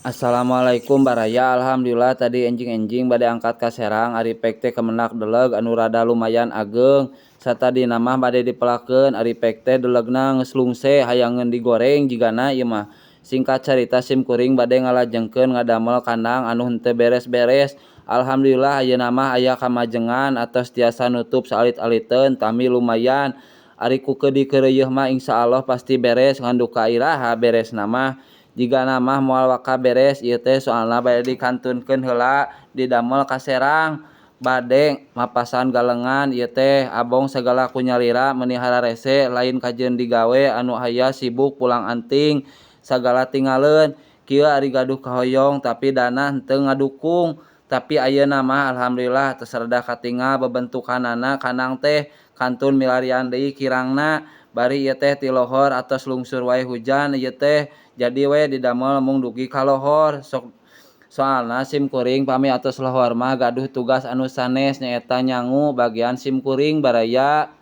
Assalamualaikum baraya. Alhamdulillah tadi enjing-enjing bade angkat ka Serang ari pek teh kemenak deleg anu rada lumayan ageng. Satadina mah bade dipelakeun ari pek teh delegna geus lungse hayangeun digoreng jigana ieu mah. Singkat carita sim kuring bade ngalajengkeun ngadamel kandang anu henteu beres-beres. Alhamdulillah ayeuna mah aya kamajengan atos tiasa nutup saalit-aliteun tami lumayan. Ari ku keudi-keureuyeun mah insyaallah pasti beres ngan duka iraha beresna mah. Jigana mah moal waka beres ieu teh soalna bade dikantunkeun heula didamel ka Serang. Bade mapasan galengan ieu teh abong sagala ku nyalira meuni hararese lain kajeun digawe anu aya sibuk pulang anting sagala tingaleun. Kieu ari gaduh kahoyong tapi dana henteu ngadukung. Tapi ayeuna mah alhamdulillah tos rada katingal bebentukanana kandang teh kantun milarian deui kirangna. Bari ieu teh ti lohor atos lungsur wae hujan ieu teh jadi we didamel mung dugi ka lohor. Sok soalna sim kuring pami atos lohor mah gaduh tugas anu sanes nyaeta nyangu bagian sim kuring baraya.